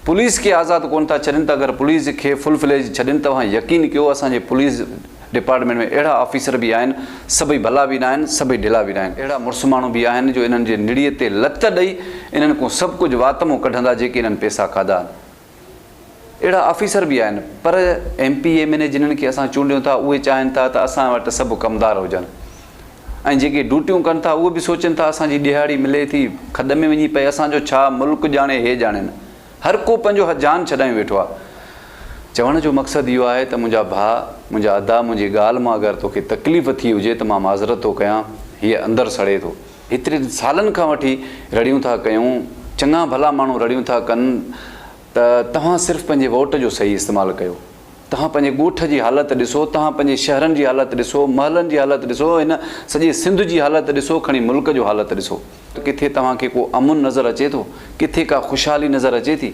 Police کي آزاد ڪونه ٿا ڇڏين ته اگر پوليس کي فل فليج ڇڏين توهان يقين ڪيو اسان جي پوليس ڊپارٽمينٽ ۾ اهڙا آفيسر به آهن سڀئي ڀلا به ناهن سڀئي ڍلا به ناهن اهڙا مڙس ماڻهو به آهن جو انهن جي نڙي تي لت ڏئي انهن کان سڀ ڪجهه وات مون ڪڍندا جيڪي انهن پيسا کاڌا آهن اهڙا آفيسر به آهن پر M P M N A جنھن کي اسان چونڊيون ٿا اهي چاهين ٿا ته اسان وٽ سڀ ڪمدار هجن ۽ جيڪي ڊوٽيون ڪن ٿا اهي به سوچين ٿا اسان جي ڏهاڙي ملي ٿي کڏ ۾ وڃي پئي اسان جو ڇا ملڪ ڄاڻي هي ڄاڻين هر ڪو پنهنجو جان ڇڏايون ويٺو آهي چوڻ جو مقصد اهو آهي ته منهنجا ڀاء منهنجا ادا منهنجي ڳالهه مان اگر توکي تڪليف ٿي هجي ته مان معذرت ٿو ڪيان هيء اندر سڙي ٿو هيتري سالن کان وٺي رڙيون ٿا ڪيون چڱا ڀلا ماڻهو رڙيون ٿا ڪن ته توهان صرف پنهنجي ووٽ جو صحيح استعمال ڪيو. توهان پنهنجي ڳوٺ جي حالت ڏسو، توهان پنهنجي شهرن جي حالت ڏسو، محلن جي حالت ڏسو، هن سڄي سنڌ جي حالت ڏسو، کڻي ملڪ جو حالت ڏسو. ڪٿي توهان کي ڪو امن نظر اچي ٿو؟ ڪٿي ڪا خوشحالي نظر اچي ٿي؟